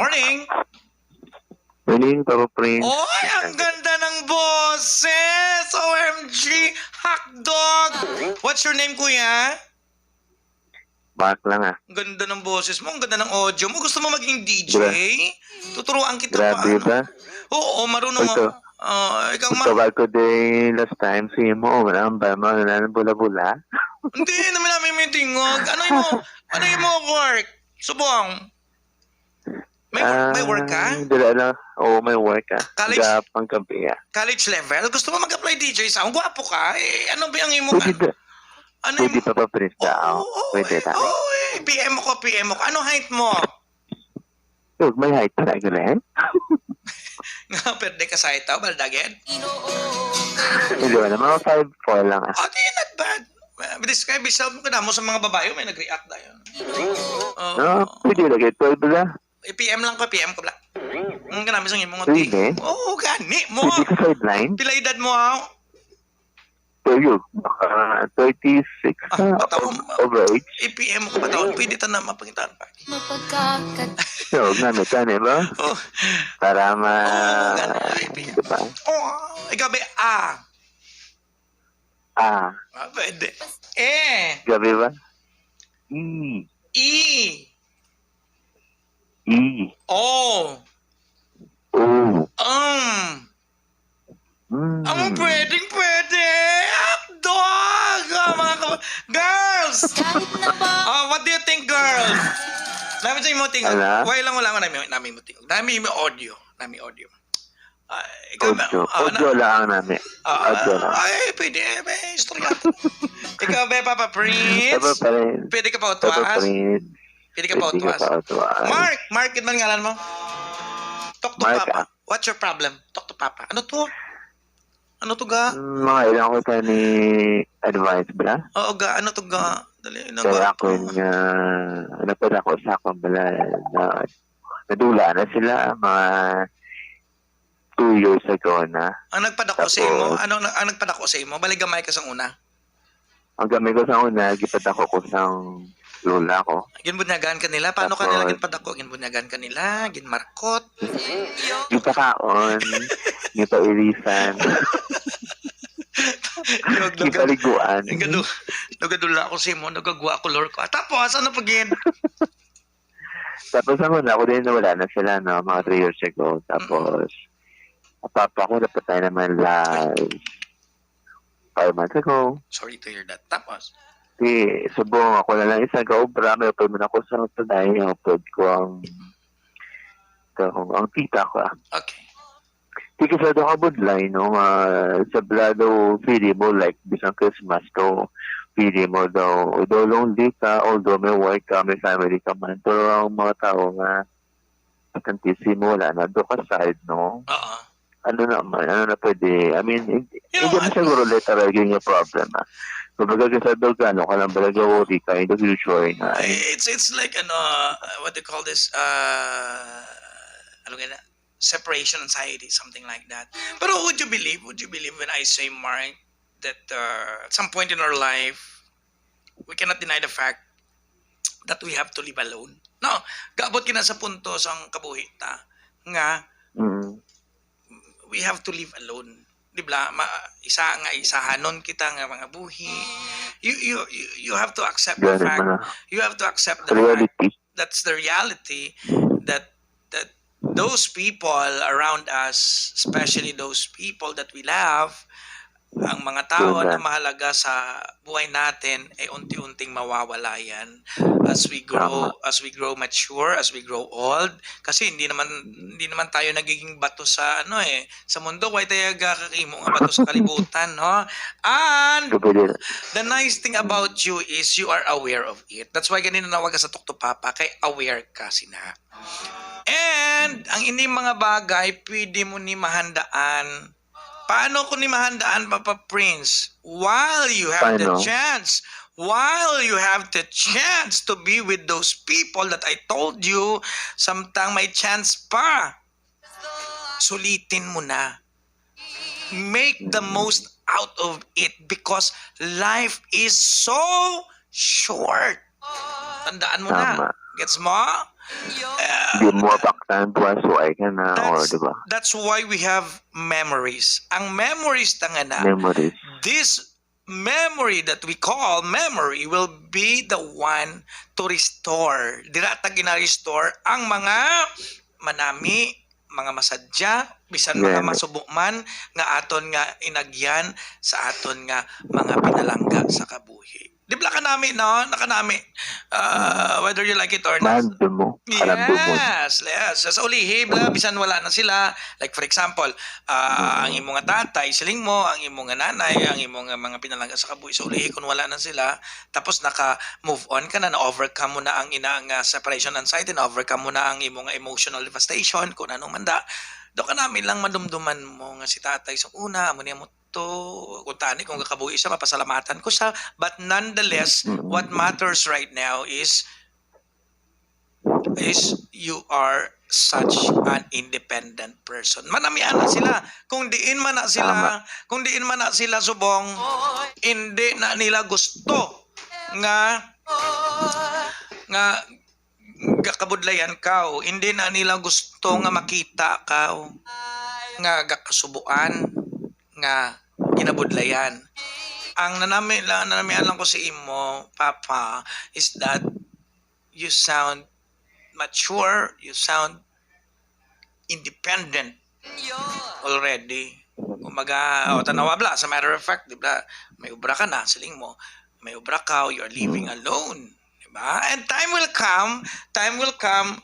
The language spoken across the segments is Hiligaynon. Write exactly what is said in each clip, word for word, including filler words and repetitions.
Morning. Morning, Papa Prince. Oy, ang ganda ng boses! O M G! Hotdog! What's your name, kuya? Mark lang, ah. Ang ganda ng boses mo, ang ganda ng audio mo. Gusto mo maging D J? Gra- Tuturuan kita Grabe paano. Ba? Oo, marunong Ito, ako. Ah, ikaw, Mark. Ito ba ko din last time si mo? Wala ang ba mo? Wala nang bula-bula? Hindi, naman namin may tingog. Ano yung, ano yung mo work? Subong. May work, may work ka? Ah, dala lang. Oo, may work ka. College? Gapang gabi, ah. College level? Gusto mo mag-apply D J sa akong? Gwapo ka? Eh, ano ba ang imo Pwede ka? Da, ano pwede yung, pa pa print ka, oh, oh, pwede eh, ta. Oh, eh, P M ko, P M ko. Ano height mo? Look, may height pa na, galing. Nga, pwede ka sa height, oh, baldagin? Hindi wala, mga five four lang, ah. Oh, di, not bad. Uh, describe yourself mo, kada mo sa mga babae, may nag-react na yun. Oh. No, pwede lagi, twelve na. I-P M lang ko, P M ko bla. Ang kanami sa imong Really? Oo, gani mo. Pwede sa sideline? Pila edad mo, ah? Tuyo, baka thirty-six Ah, na, bataw over, mo. Over age. I-P M ko, bataw. Pwede ta na mapangitaan pa. Mapagkakat. So, gamit ka, di ba? Oh. Para ma-, Oo, gani. I-P M. Di ba? Oh, ikaw ba, ah? Ah. Ah, pwede. Eh. Gabi ba? E. E. E. Oh. Oh. Um. Mm. Ang pwedeng pwede. Hotdog! Ah, mga kab-, girls! Kahit na ba? Oh, what do you think, girls? Nami sa imo tingog. Ala? Why lang wala ko nami, nami mo tingog. Nami mo audio. Nami audio. Ah, ikaw ba? Audio. Ah, audio na-, lang nami. Ah, audio lang. Ay, pwede. May istorya. Ikaw ba, Papa Prince? Papa Prince. Pwede ka pa utwas? Papa Prince. Pwede ka pa utwas? Pwede ka pa utwas. Mark! Mark, ito ang ngalan mo? Talk to Mark, Papa. Ah. What's your problem? Talk to Papa. Ano to? Ano to ga? Mm, mga ilang ko sa ni advice, bra? Oo, ga. Ano to ga? Dali, ano Kaya ga? Ako nga, ano pa ako sa akong bala, na, nadula na sila, mga two years ago na. Ang nagpadako sa imo? Tapos, ano, ang nagpadako sa imo? Bali gamay ka sa una? Ang gamay ko sa una, gipadako ko sang lola ko. Ginbunyagan ka nila? Paano ka nila Tapos, ginpadako? Ginbunyagan ka nila? Ginmarkot? Gipakaon, gipairisan, Yung lugar, gipaliguan. Nagadu-, nagadula ako sa imo, nagagwa ako, Lord ko. Ah, tapos, ano pa gid? Tapos ang una, ako din nawala na sila, no, mga three years ago. Tapos, ang papa ko napatay naman last five months ago. Sorry to hear that. Tapos? Di, subong ako na lang isa ka obra, may upod man ako sa tunay, upod ko ang, ang, ang tita ko, ah. Okay. Di ka sa daw kabudlay, no, nga sa bala daw, pili mo, like, bisan Christmas daw, pili mo daw, although lonely ka, although may work ka, may family ka man, pero ang mga tao nga, pagkantisi mo, wala na, do ka side, no? Oo. Ano naman, ano na pwede, I mean, hindi, You know, hindi mo I siguro literal yun yung problem, ah. Kumbaga, kasi daw gano'n ka lang bala, gawa di ka, hindi ko sure na, eh. It's, it's like, ano, uh, what do you call this, uh, ano nga na? Separation anxiety, something like that. Pero would you believe, would you believe when I say, Mark, that, uh, at some point in our life, we cannot deny the fact that we have to live alone? No, gaabot kita sa punto sang kabuhi ta nga Mm. we have to live alone. Di ba? Ma-, isa nga, isahanon kita nga mga buhi. You, you, you, you have to accept the Gani fact. Pala. You have to accept the fact Reality. That's the reality that, that those people around us, especially those people that we love, ang mga tao True na that. Mahalaga sa buhay natin ay unti-unting mawawala yan as we grow, Tama. As we grow mature, as we grow old. Kasi hindi naman, hindi naman tayo nagiging bato sa, ano, eh, sa mundo. Why tayo gakakimo nga bato sa kalibutan, no? And True po din. The nice thing about you is you are aware of it. That's why ganina nawag ka sa Talk to Papa, kay aware ka sina. And ang ini mga bagay, pwede mo ni mahandaan. Paano ko ni mahandaan, Papa Prince? While you have the Paano? Chance, while you have the chance to be with those people that I told you, samtang may chance pa, sulitin mo na. Make the most out of it because life is so short. Tandaan mo na. Tama. Gets mo? Di mo mapaktan, buwas, why ka na, or, That's, di ba? That's why we have memories. Ang memories ta nga na, Memories. This memory that we call memory will be the one to restore. Dira ta gina-restore ang mga manami, mga masadya, bisan mga Yan. masubo man nga aton nga inagyan sa aton nga mga pinalangga sa kabuhi. Di ba kanami, no? Nakanami. Uh, whether you like it or not. Maramdam mo. Maramdam mo. Yes, yes. Sa ulihi, bla, bisan wala na sila. Like, for example, ah, ang imo nga tatay, siling mo, ang imo nga nanay, ang imo nga mga pinalangga sa kabuhi, sa ulihi, kung wala na sila, tapos naka-move on ka na, na-overcome mo na ang ina nga separation anxiety, na-overcome mo na ang imo nga emotional devastation, kung anong manda, do kanami lang madumduman mo nga si tatay sa una, amo niya mo to, kung tani, kung gakabuhi siya, mapasalamatan ko siya. But nonetheless, Mm. what matters right now is is you are such an independent person. Manamian na sila. Kung diin man na sila, kung diin man na sila subong, hindi na nila gusto nga nga gakabudlayan ka, o hindi na nila gusto nga makita ka, o nga gakasubuan, nga ginabudlayan. Ang nanami lang, nanamian lang ko sa imo, Papa, is that you sound mature, you sound independent already. Kumbaga, o, tanawa bla, as a matter of fact, di ba, may obra ka na, siling mo, may obra ka, you're living alone, di ba? And time will come, time will come,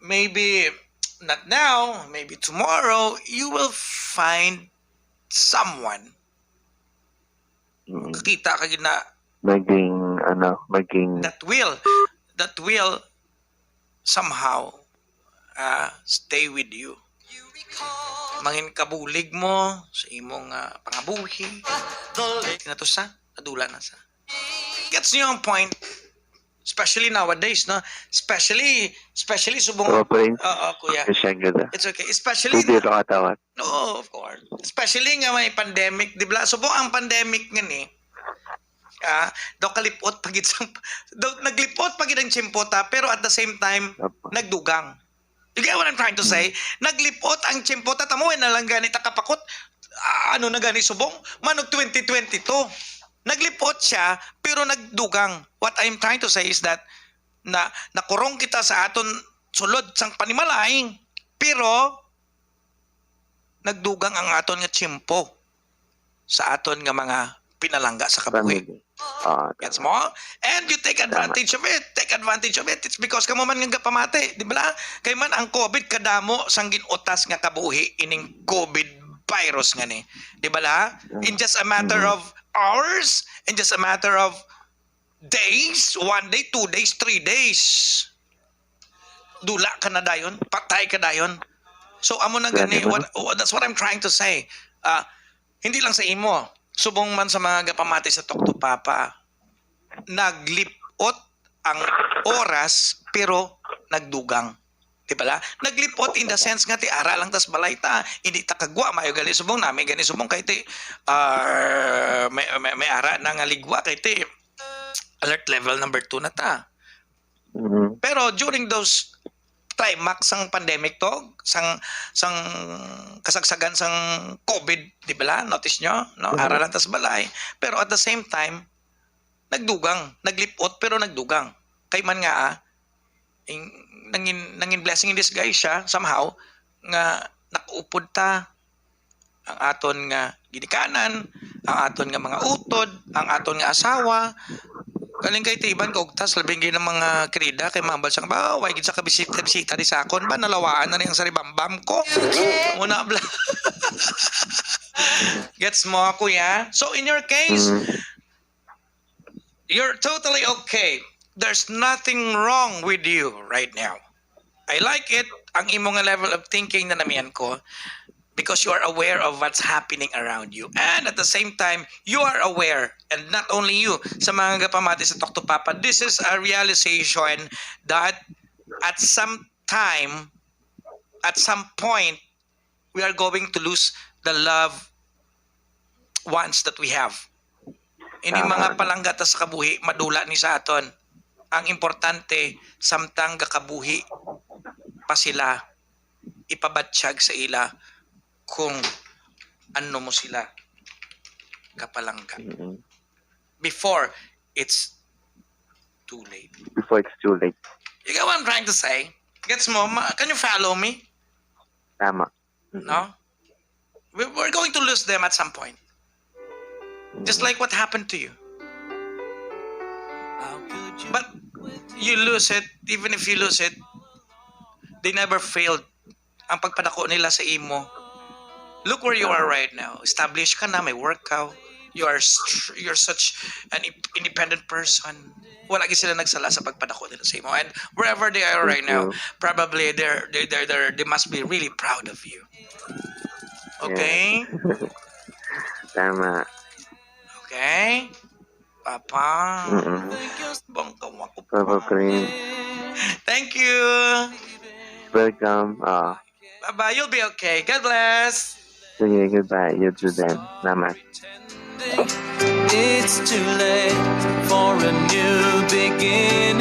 maybe not now, maybe tomorrow, you will find someone. Mm. Kakita ka gid na Maging, ano, maging that will, that will somehow, ah, stay with you. Mangin kabulig mo sa imong, ah, pangabuhi. Kinato sa, nadula na sa. Gets niyo ang point? Especially nowadays, no? Especially, especially subong, Open. Oo, kuya. Siya ganda. It's okay. Especially, Hindi ito katawat. Oo, of course. Especially nga may pandemic, di ba? Subong ang pandemic nga ni, ah, daw kalipot pa gid sang, daw naglipot pa gid ang tiyempo ta, pero at the same time, Opo. Nagdugang. You get what I'm trying to say? Naglipot ang tiyempo ta, tamo na lang gani ta kapakot. Ah, ano na gani subong? Manog twenty twenty-two. Naglipot siya, pero nagdugang. What I'm trying to say is that na nakurong kita sa aton sulod sang panimalay, pero nagdugang ang aton nga tiyempo sa aton nga mga pinalangga sa kabuhi. Family. Ah, Gets mo? And you take advantage of it. Take advantage of it. It's because kamo man nga gapamati, di ba? Kay man ang COVID kadamo sang gin-utas nga kabuhi ining COVID virus nga ni. Di ba la? In just a matter of hours, in just a matter of days, one day, two days, three days. Dula ka na dayon, patay ka dayon. So amo na gani, what, what- that's what I'm trying to say. Ah, hindi lang sa imo, subong man sa mga gapamati sa Tokto Papa, naglipot ang oras pero nagdugang. Di ba la? Naglipot in the sense nga ti ara lang tas balay ta, hindi ta kagwa, mayo gali subong nami gani subong kay ti ah, may, may, may ara na nga ligwa kay ti alert level number two na ta. Mm. Pero during those climax sang pandemic to, sang sang kasagsagan sang COVID, di ba la? Notice nyo? No? Ara lang tas balay. Pero at the same time, nagdugang, naglipot pero nagdugang. Kay man nga, ah, ing, nangin, nangin blessing in disguise siya somehow nga nakaupod ta ang aton nga ginikanan, ang aton nga mga utod, ang aton nga asawa. Galing kay tiban ko ugtas, labing gid ang mga krida kay mambal siya ba, way gid sa kabisita-bisita di sa akon ba, nalawaan na ni ang saribambam ko. Muna bla. Gets mo, kuya? So in your case, Mm. you're totally okay. There's nothing wrong with you right now. I like it. Ang imo nga level of thinking na namian ko because you are aware of what's happening around you. And at the same time, you are aware, and not only you, sa mga gapamati sa Tokto Papa, this is a realization that at some time, at some point, we are going to lose the love ones that we have. Ini mga palangga ta sa kabuhi, madula ni sa aton. Ang importante, samtang gakabuhi pa sila, ipabatyag sa ila kung ano mo sila kapalangga. Mm-mm. Before it's too late. Before it's too late. You get what I'm trying to say? Gets mo? Ma- can you follow me? Tama. Mm-mm. No? We- We're going to lose them at some point. Just like what happened to you. But you lose it, even if you lose it, they never failed ang pagpadako nila sa imo. Look where you are right now. Established ka na, may work ka. You are str- you're such an in- independent person. Wala gid sila nagsala sa pagpadako nila sa imo. And wherever they are right now, Thank you. Probably they're they they're, they're they must be really proud of you. Okay? Tama. Okay? Papa. Mm-mm. Bongga mo ko, Papa pa. Prince. Thank you. Welcome. Ah, Bye-bye. You'll be okay. God bless. Sige, goodbye. You too then. Salamat. It's too late for a new beginning.